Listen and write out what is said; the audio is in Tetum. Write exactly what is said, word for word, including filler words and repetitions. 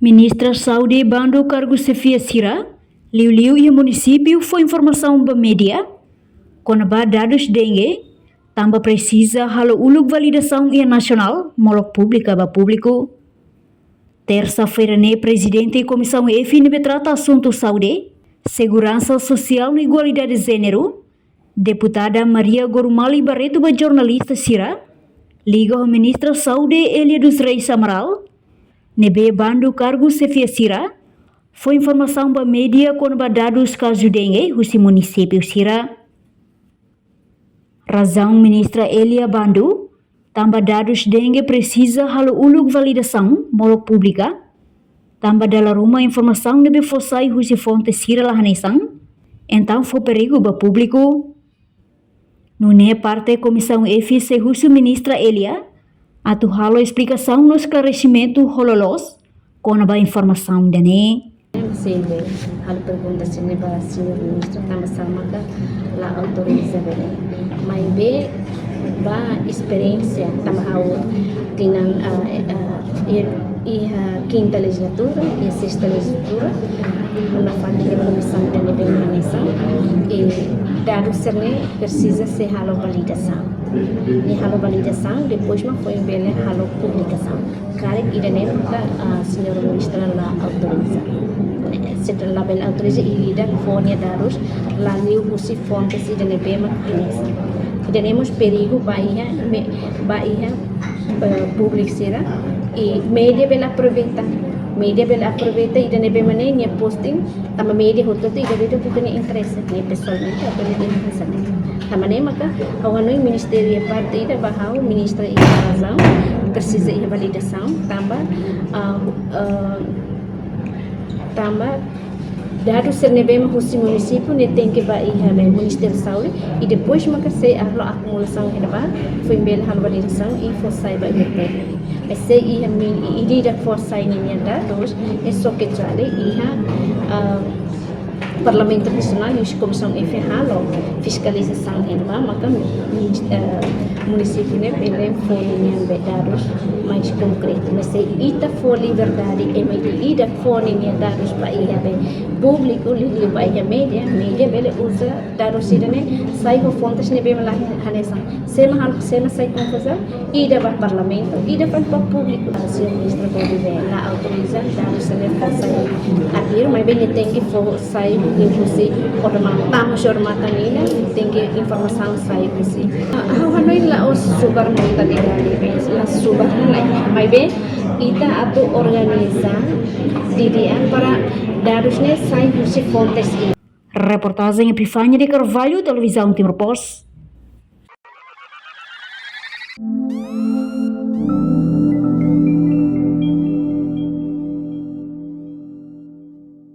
Ministra Saúde bandu kargu xefia sira, liuliu iha munisípiu fó informasaun ba média kona-ba dadus dengue, tanba presiza halo uluk validasaun iha nasionál molok publika ba públiku. Tersa-feira ne'e, Prezidente Komisaun F ne'ebé trata asuntu saúde, seguransa sosiál no igualdade jéneru, Deputada Maria Gorumali Barreto ba jornalista sira, liga ho Ministra Saúde Elia dos Reis Amaral, ne'ebé bandu kargu xefia sira, fó informasaun ba média kona-ba dadus kazu dengue husi munisípiu sira. Razaun Ministra Elia bandu, tanba dadus dengue presiza halo uluk validasaun molok publika, tanba dala ruma informasaun ne'ebé fó sai husi fonte sira la hanesan, entaun fó perigu ba públiku. Nune'e parte Komisaun F sei husu Ministra Elia atu halo esplikasaun no esklaresimentu ho loloos kona-ba informasaun ida-ne'e. Sin, be, halo pergunta sira-ne'e ba señór ministru, tanba sá maka la autoriza, be. Maibé ba esperiénsia, tanba ha'u tinan, ah, eh, ah, iha, iha kinta lejizlatura, iha sesta lejizlatura, ha'u nafatin iha komisaun ida ne'ebé mak hanesan, i dadus sira-ne'e presiza sei halo validasaun. Ne'e halo validasaun, depois mak foin bele halo publikasaun. Karik ida-ne'e maka, ah, señór ministra la autoriza. Señór labele autoriza i ida fó nia dadus la liu husi fontes ida ne'ebé mak hanesan. Ida-ne'e mós perigu ba iha, me-, ba iha, eh, públiku sira. I média bele aproveita. Média bele aproveita ida ne'ebé mak ne'e nia posting, tanba média hotu-hotu ida-idak hotu-hotu nia interese, ne'e pesoalmente atu nia interese. Tanba ne'e maka ha'u hanoin ministériu iha parte ida ba ha'u, ministra iha razaun, presiza iha validasaun, tanba, ah, ah, tanba dadus sira ne'ebé mak husi munisípiu ne'e tenke ba iha be Ministériu Saúde, i depois maka sei halo akumulasaun iha ne'ebá, foin bele halo validasaun i fó sai ba iha públiku. Mas se iha min-, i ida-idak fó sai ninia dadus, é só ke jale iha, ah, Parlamentu Nasionál, husi Komisaun F halo fiskalizasaun iha ne'ebá, maka min-, eh, munisípiu ne'e bele fó ninia be dadus mais konkretu. Mas se ita fó liberdade, ema ida-idak fó ninia dadus ba iha be públiku, liuliu ba iha média, média bele uza dadus sira-ne'e, sai ho fontes ne'ebé mak la hanesan. Sé mak hal-, sé mak sai konfuzaun, ida ba Parlamentu, ida ba públiku. Señór ministru pode be la autoriza dadus sira-ne'e fó sai abertu, maibé nia tenke fó sai liu husi odamatan, husi odamatan nian, tenke informasaun sai husi. Ah, ha'u hanoin la'ós subar mortalidade, be, la subar, maibé ita atu organiza didi'ak para dadus ne'e sai husi fontes ida. Reportajen Epifania de Carvalho, Televizaun Timor Post.